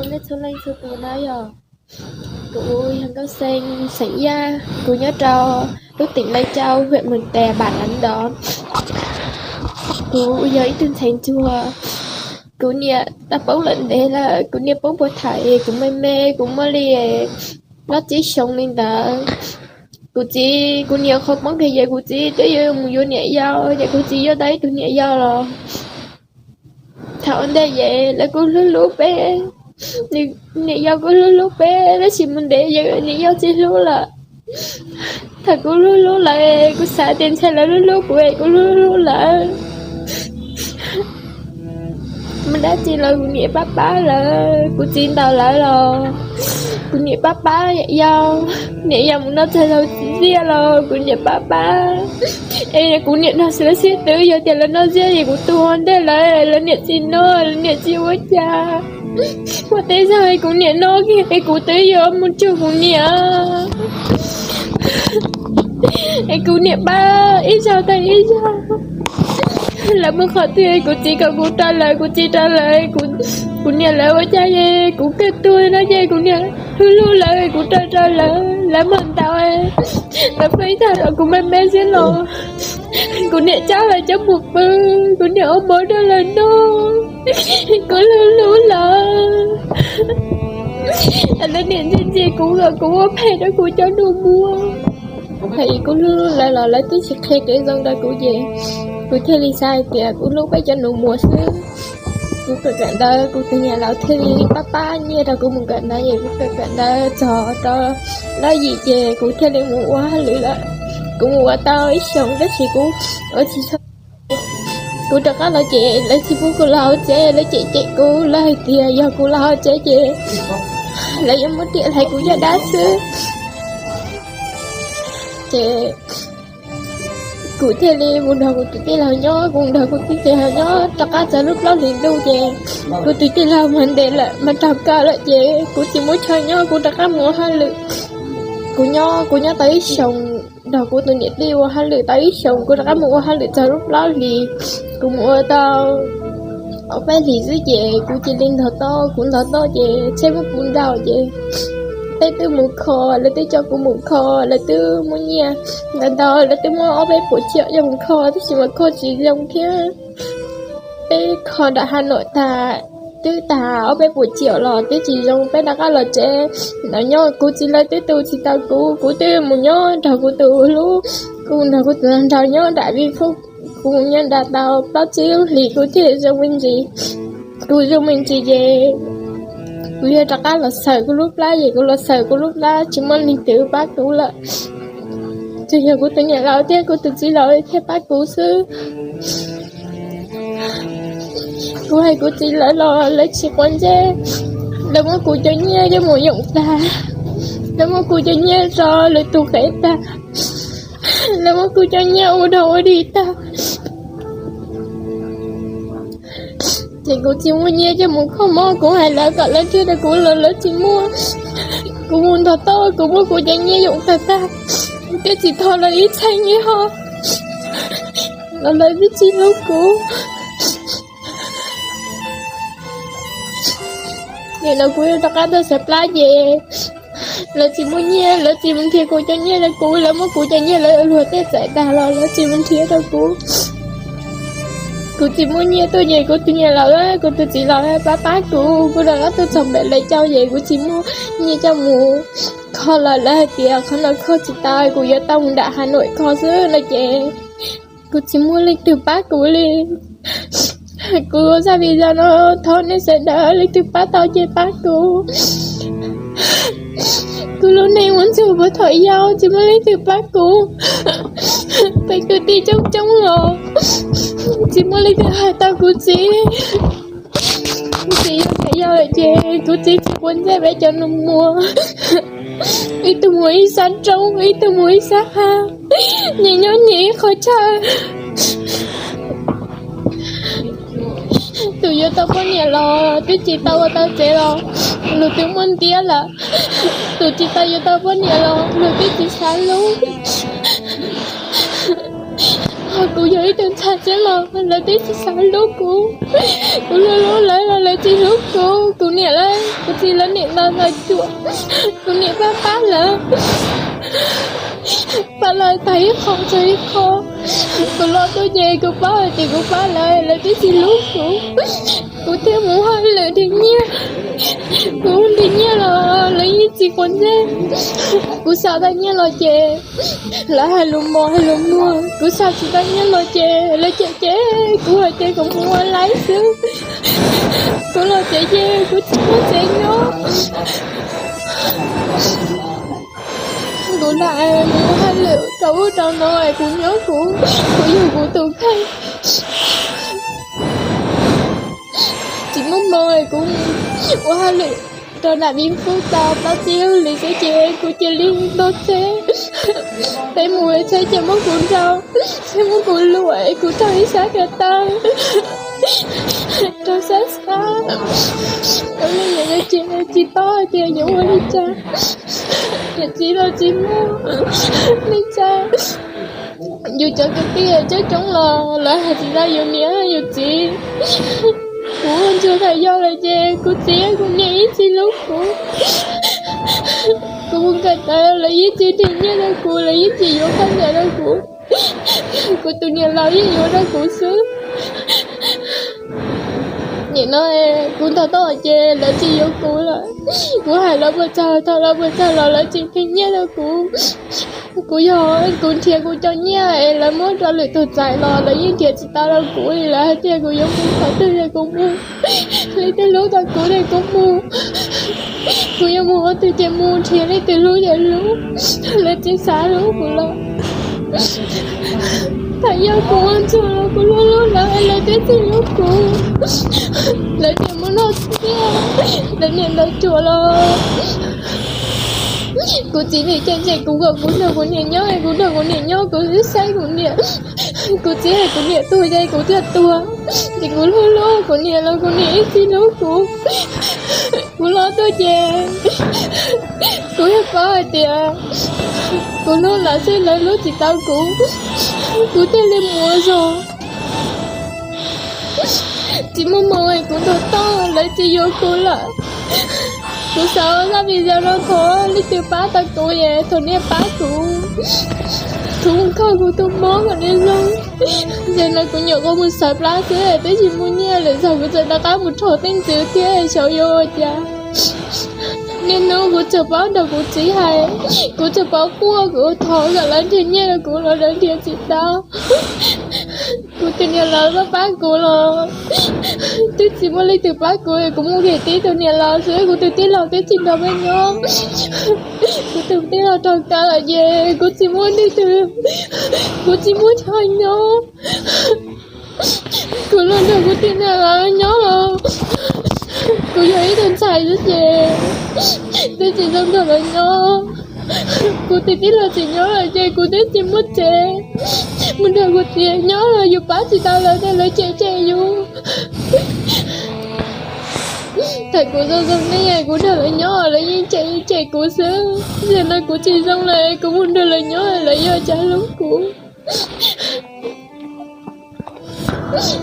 Nej txhua leej txhua tus na yog, kuv yog Nkauj Xeeb xeem Yaj, kuv nyob rau lub tỉnh Lai Châu, huyện Mường Tè, bản Nậm Đỏ. Kuv yog ib tug ntxhais ntsuag, kuv niam tau poob lawm ntev lawm, kuv niam poob puas thaum kuv me me, kuv muaj li plaub tsib xyoos li ntawd. Kuv txiv, kuv niam qhov poob kiag ces kuv txiv twb yuav mus yuav niam yau, ces kuv txiv yuav tau ib tug niam yau los. Thaum ntej ces lawv kuj hlub hlub peb, niam yau kuj hlub hlub peb, tab sis mus ntev ces niam yau tsis hlub lawm. Thaum kuv hlub hlub lawv, kuv xav tias ntshai lawv hlub hlub kuv es kuv hlub hlub lawv. Mus dab tsi los kuv niam pab pab lawv, kuv txiv ntaus lawv los kuv niam pab pab niam yau. Niam yau mus noj txog zaus ziaj los kuv niam pab pab. Es kuv niam noj xwb xwb twb yog tias lawv noj ziaj es kuv tuag ua ntej lawv, lawv niam tsis noj, lawv niam tsis ua cas. Muaj tej zaug es kuv niam noj kiag es kuv twb yuav mus cuag kuv niam, es kuv niam pab ib zaug tag ib zaug. Lawv mus qhov twg kuv txiv kom kuv rau lawv, kuv tsis rau lawv, kuv niam lawv ua cas es kuv kawg tuag no ces kuv niam hlub hlub lawv, kuv rau rau lawv, lawv mam ntaus, lawv pheej tag rau kuv me me xwb los kuv niam cab lawv coj mus pw, kuv niam ua mov rau lawv noj, kuv hlub hlub lawv. Lawv niam ntsia ntsia kuv kom kuv ua phem rau kuv cov nus muag. Thaum kuv hlub hlub lawv los lawv twb tsis qhia kev zoo rau kuv ces kuv thiaj li xav hais tias kuv hlub peb cov nus muag xwb. Kuv kawm kawm ntawv, kuv tus niam laus thiaj li pab pab nyiaj rau kuv mus kawm ntawv, es kuv kawm kawm ntawv txog rau lab yim ces kuv thiaj li mus ua hauj lwm lawm. Kuv mus ua tau ib xyoos tab sis kuv ua tsis tau. Kuv rov qab los ces lawv tsis pub kuv los hauv tsev, lawv cem cem kuv, lawv hais tias yog kuv los hauv tsev ces lawv yuav muab riam hlais kuv caj dab xwb. Ces kuv thiaj li mus nrog kuv tus tij laug nyob, kuv nrog kuv tus tij laug nyob rov qab txog lub plaub hlis ntuj ces kuv tus tij laug mas ntes lawm, mas raug kaw lawm ces kuv tsis muaj chaw nyob, kuv rov qab mus ua hauj lwm. Kuv nyob, kuv nyob tau ib xyoos nrog kuv tus niam tij ua hauj lwm tau ib xyoos, kuv rov qab mus ua hauj lwm txog lub plaub hlis. Kuv mus ua tau ob peb hlis xwb ces kuv cia li ntog toj, kuv ntog toj ces tsheb muab kuv nraus ces peb twb mus kho, lawv twb coj kuv mus kho, lawv twb muab nyiaj ntau ntau, lawv twb muab ob peb puas ciam coj mus kho tab sis mas kho tsis zoo thiab. Peb kho nram Hà Nội tag, twb tag ob peb puas ciam los twb tsis zoo, peb rov qab los tsev. Nyob kuv txiv lawv twb tu tsis tau kuv, kuv twb mus nyob nrog kuv tus hlub, kuv nrog kuv tus nraug nyob nram Vin Phúc, kuv mus nyob nram tau plaub tsib lub hlis kuv thiaj zoo me ntsis. Kuv zoo me ntsis ces kuv yog rov qab los xaws kuv lub plab ces kuv los xaws kuv lub plab tsis muaj leej twg pab kuv lawm, tsuas yog kuv tus niam laus thiab kuv tus txiv laus thiaj pab kuv xwb. Kuv hais kuv txiv lawv los lawv tsis quav ntsej, lawv muab kuv cov nyiaj coj mus yoom tag, lawv muab kuv cov nyiaj tso lwm tus qev tag, lawv muab kuv cov nyiaj ua dog ua dig tag. Ces kuv tsis muaj nyiaj coj mus kho mob, kuv hais lawv kom lawv qhia rau kuv los lawv tsis muaj. Kuv mus ntog toj, kuv muab kuv cov nyiaj yoom tag tag, twb tsis thov lawv ib txheeb ib hom los lawv twb tsis hlub kuv. Nim no kuv rov qab tau xaws plab ces lawv tsis muaj nyiaj, lawv tsis mus nrhiav kuv cov nyiaj rau kuv, lawv muab kuv cov nyiaj lawv luag tej txais tag los lawv tsis mus nrhiav rau kuv. Kuv tsis muaj nyiaj tuaj ces kuv tus niam laus, kuv tus txiv laus pab pab kuv, kuv rov qab tuaj txog npam lawv cau ces kuv tsis muaj nyiaj coj mus kho los lawv hais tias qhov no kho tsis tau, kuv yuav tau mus nram Hà Nội kho xwb no ces kuv tsis muaj leej twg pab kuv li. Kuv ua zaj video no thov nej sawv daws leej twg pab tau ces pab kuv. Kuv lub neej ua ntxuag puag thaum yau tsis muaj leej twg pab kuv. Peb kwv tij coob coob los tsis muaj leej twg hais tau kuv txiv. Kuv txiv yau txawm yau lawm ces kuv txiv tsis quav ntsej peb cov nus muag. Ib tug mus ib sab roob, ib tug mus ib sab hav, nyias nyob nyias ib qhov chaw. Tus yuav tau poj niam los twb tsis tau ua tau tsev los luag twb muaj ntiab lawm. Tus tsis tau yuav tau poj niam los luag twb tsis xav hlub. Ho kuv yog ib tug ntxhais xwb los lawv twb tsis xav hlub kuv. Kuv hlub hlub lawv los lawv tsis hlub kuv. Kuv niam lawv, kuv Lawv niam ntau ntau cuam, kuv niam pab pab lawv, pab lawv tag ib qho txog ib qho. Kuv los tuaj ces kuv paub hais tias kuv pab lawv, lawv twb tsis hlub kuv, kuv thiaj mus hauj lwm nrhiav nyiaj. Kuv nrhiav nyiaj los lawv yeej tsis quav ntsej. Kuv xav tau nyiaj los ces lawv hais lus mos hais lus muag, kuv xav tsis tau nyiaj los ces lawv cem cem kuv hais tias kuv mus ua laib xwb. Kuv los tsev ces kuv tsis muaj tsev nyob. Kuv lam mus ua hauj lwm rau ub rau no es kuv nyob kuv, kuv yug kuv tus kheej. Tsis muaj hmoo es kuv mus ua hauj lwm rau nram Vij Phúc tau plaub tsib lub hlis xwb ces kuv cia li ntog tsheb peb mus, tsheb ces muab kuv nrau, tsheb muab kuv luam, kuv raug ib sab ko taw, raug sab xab. Ua li yog yuav tsis, tsis paub hais tias yuav ua li cas, niam txiv los tsis muaj li cas. Yus cov kwv tij coob coob los lawv hais tsis tau yus niam yus txiv. Kuv ua ntsuag tham yog lawm ces kuv txiv kuv niam yeej tsis hlub kuv. Kuv mus kawm ntawv lawv yeej tsis nrhiav nyiaj rau kuv, lawv yeej tsis yuav khaub ncaws rau kuv. Kuv tus niam laus yeej yuav rau kuv xwb. Nim no kuv ntog toj ces lawv tsis yuav kuv lawm. Kuv hais lawv puas txog, thov lawv puas txog los lawv tsis nrhiav nyiaj rau kuv. Kuv yog kuv nrhiav kuv cov nyiaj es lawv muab rau lwm tus txais los lawv yeej nrhiav tsis tau rau kuv li. Lawv hais tias kuv yuav mus qhov twg ces kuv mus, leej twg hlub tau kuv ces kuv mus. Kuv yuav mus qhov twg ces mus, nrhiav leej twg hlub ces hlub, lawv tsis xav hlub kuv los. Thaum yog kuv ua ntsuag los kuv hlub hlub lawv, lawv twb tsis hlub kuv. Lawv niam muab noj tsiab, lawv niam ntawd ruam los kuv txiv niam cem cem kuv kom kuv nrog kuv niam nyob, kuv nrog kuv niam nyob kuv twb saib kuv niam. Kuv txiv hais kuv niam tuag ces kuv thiaj tuag, ces kuv hlub hlub kuv niam los kuv niam ib txwm hlub kuv. Kuv los tuaj ces kuv yeej paub hais tias kuv hlub lawv xwb lawv hlub tsis tau kuv, kuv thiaj li mus ua zog. Tsis muaj hmoo es kuv ntog toj lawv tsis yuav kuv lawm. Kuv xav ua zaj video no thov leej twg pab tau kuv es thov nej pab kuv, kuv mus kho kuv tus mob kom nws zoo. Yog no kuv nyuam qhuav mus sawv plab xwb twb tsis muaj nyiaj, lwm zaus kuv tseem rov qab mus rho tej ntxwv thiab xyov yuav ua cas. Niaj hnub kuv tsuas paub nrog kuv txiv hais, kuv tsuas paub quaj kuv thov kom lawv nrhiav nyiaj rau kuv los lawv nrhiav tsis tau. Kuv tus niam laus pab pab kuv los twb tsis muaj leej twg pab kuv, kuv mus nrhiav tib tus niam laus xwb, kuv tus tij laug twb tsis nrog peb nyob. Kuv tus tij laug raug kaw lawm ces kuv tsis muaj leej twg, kuv tsis muaj chaw nyob. Kuv los nrog kuv tus niam laus nyob los kuv yog ib tug ntxhais xwb ces twb tsis zoo nrog lawv nyob. Kuv tus tij laug tsis nyob lawm ces kuv twb tsis muaj tsev, mus nrog kuv txiv nyob los yus pab tsis tau lawv thiab, lawv cem cem yus. Thaum kuv zoo zoo nej kuv nrog lawv nyob lawv yeej cem yeej cem kuv xwb. Yog no kuv tsis zoo lawm kuv mus nrog lawv nyob lawv yuav cas hlub kuv.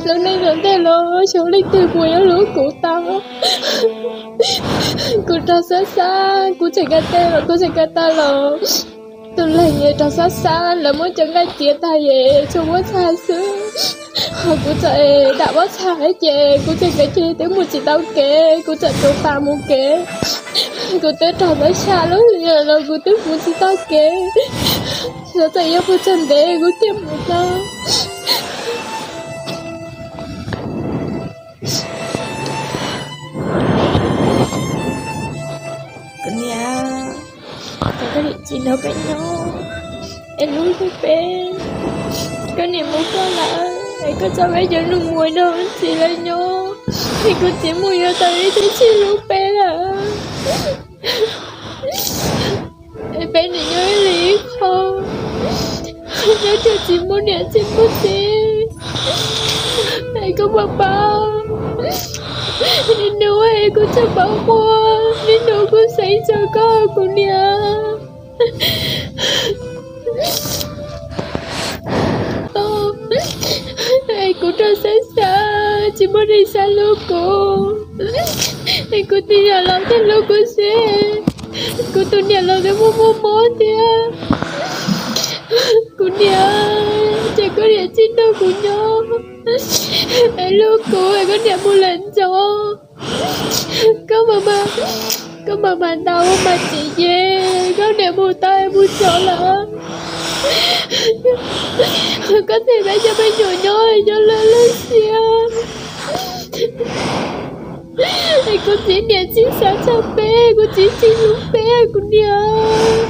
Lub neej tom ntej los xyov leej twg puas yuav hlub kuv tau. Kuv raug xab xab, kuv tseem ka tes los kuv tseem ka tau los tus leeg es raug xab xab, lawv muab cov nqaij txiav tag es tshuav pob txha xwb. Ho kuv txawm dam pob txha ces kuv tseem kav ceg twb mus tsis tau kev, kuv txawm tuav pas mus kev. Kuv twb raug tau xya lub hli los kuv twb mus tsis tau kev. Xyov txawm yuav puas tsawg ntev kuv thiaj mus tau. Kuv niam, koj niam tsis nrog peb nyob es hlub hlub peb. Koj niam mus koj lawm es koj tso peb cov nus muag nrog txiv lawv nyob, es kuv txiv mus yuav tau ib tug tsis hlub peb lawm. Es peb niam nyob ib leeg ib qho, nyob rau tsis muaj niam tsis muaj txiv. Es koj puas paub, ib hnub es kuv tseem paub quaj, ib hnub kuv xeev tso koj kuv niam. Es kuv rau xab xav tsis muaj neeg xav hlub kuv. Es kuv tus niam laus thiaj hlub kuv xwb, kuv tus niam laus twb muaj muaj mob thiab. Kuv niam, ces koj niam tsis nrog kuv nyob es hlub kuv, koj niam mus lawm ntxov, koj mam, koj mam mam ntaus ua mas txiv ces koj niam mus tau es mus txog lawm. Koj thiaj peb cov me nyuam nyob nyob lawm lub siab. Es kuv txiv niam tsis xav txog peb, kuv txiv tsis hlub peb kuv niam.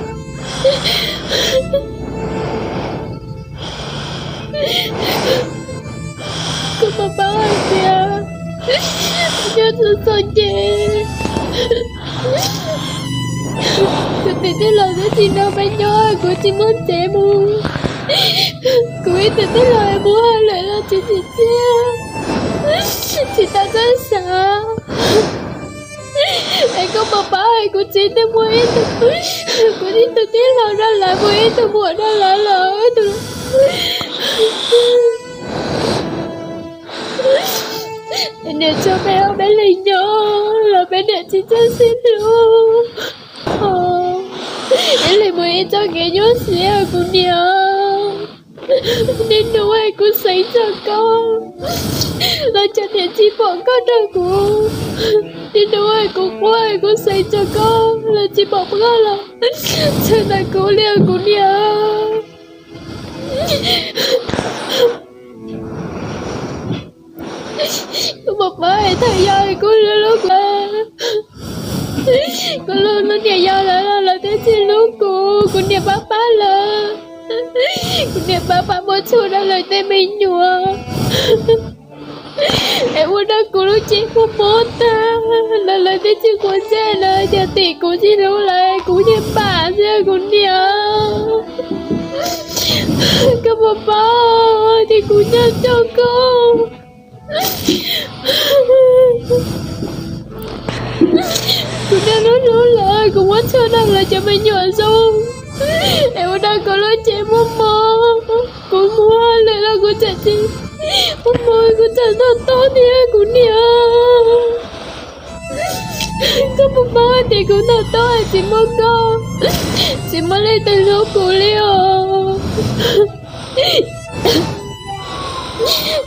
Koj puas paub hais tias nyob txom txom nyem, kuv tus tij laug twb tsis nrog peb nyob, kuv tsis muaj tsev mus, kuv ib tug tij laug es mus hauj lwm los tsis tsim txiaj, tsis tau txawj xav. Es koj puas paub hais kuv txiv twb muaj ib tug, kuv ib tug tij laug rau lawv, muaj ib tug muam rau lawv los ib tug niam tso peb ob peb leeg nyob los peb niam tsis txawj sib hlub. Ib leeg mus ib txoj kev nyuaj siab kuv niam. Niaj hnub es kuv xeev txog koj los cov niam tsis pom koj nrog kuv. Niaj hnub es kuv quaj es kuv xeev txog koj los tsis pom koj los txhawj ntawm kuv li os kuv niam. Kuv puas paub es thaum yau es kuv hlub hlub kuv, kuv hlub hlub niam yau lawv los lawv twb tsis hlub kuv, kuv niam pab pab lawv, kuv niam pab pab muab txhua rau lawv tej me nyuam. Es ua rau kuv lub cev muaj mob tag los lawv twb tsis quav ntsej, lawv tias tim kuv tsis hlub lawv, kuv niag pam xwb kuv niam. Koj puas paub tias kuv nyob coj koj, kuv nyob hlub hlub lawv, kuv muab txhua rau lawv cov me nyuam zoo, es ua rau kuv lub cev muaj mob, kuv mus hauj lwm los kuv tseem tsis muaj mob, kuv tseem noj tob thiab kuv niam. Koj puas paub tias kuv noj tob tsis muaj koj, tsis muaj leej twg hlub kuv li os.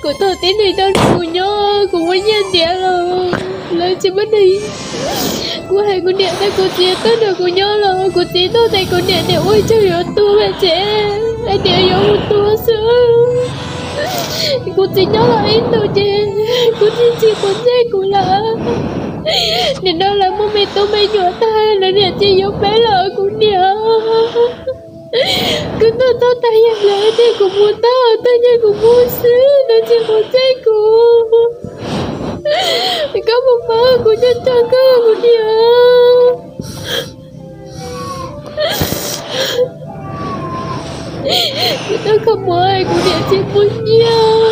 Kuv tuaj tib neeg tuaj nrog kuv nyob, kuv muaj nyiaj ntiav los lawv tsis muaj neeg. Kuv hais kuv niam thiab kuv txiv tuaj nrog kuv nyob los kuv txiv tuaj tias kuv niam niam ua tsaug yuav tuag lawm ces hais tias yuav mus tua xwb. Kuv txiv nyob los ib ntus ces kuv txiv tsis quav ntsej kuv lawm. Nim no lawv muaj me tub me nyuam tag, lawv niam tsis yuav peb lawm kuv niam. Kuv tuaj txog tag yam lawv tias kuv mus tau tag yam kuv mus xwb, lawv tsis quav ntsej kuv. Koj puas paub kuv nyob coj koj kuv niam. Kuv tuaj kho mov kuv niam tsis muaj nyiaj,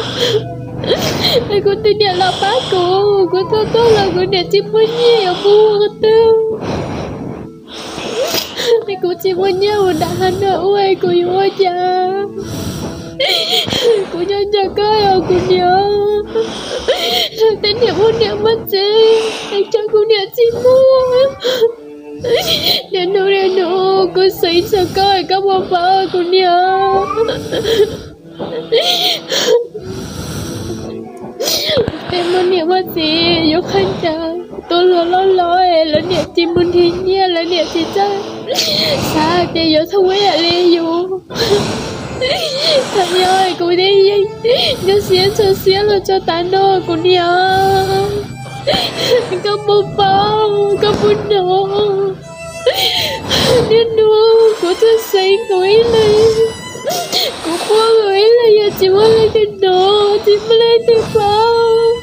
kuv tus niam los pab kuv, kuv tuaj tuaj los kuv niam tsis muaj nyiaj yuav mus ua twg. Kuv tsis muaj nyiaj mus nram hav no ua, kuv yuav ua cas? Kuv nyob nrog koj os kuv niam. Tej niam muaj niam muaj txiv, es cov kuv niam tsis muaj. Niaj hnub niaj hnub kuv xeev txog koj, koj puas paub kuv niam? Tej muaj niam muaj txiv yuav qhov ntawd tuaj luag loj los lawv niam tsis mus nrhiav nyiaj, lawv niam tsis txawj xav tias yuav thooj ib yam li yus. Thaum yog kuv thiaj yeej nyuaj siab ntxhov siab los txog tav no kuv niam. Koj puas paub, koj puas hnov? Niaj hnub kuv txawj xeev kuv ib leeg, kuv quaj kuv ib leeg, yog tsis muaj leej twg hnov, tsis muaj leej twg paub.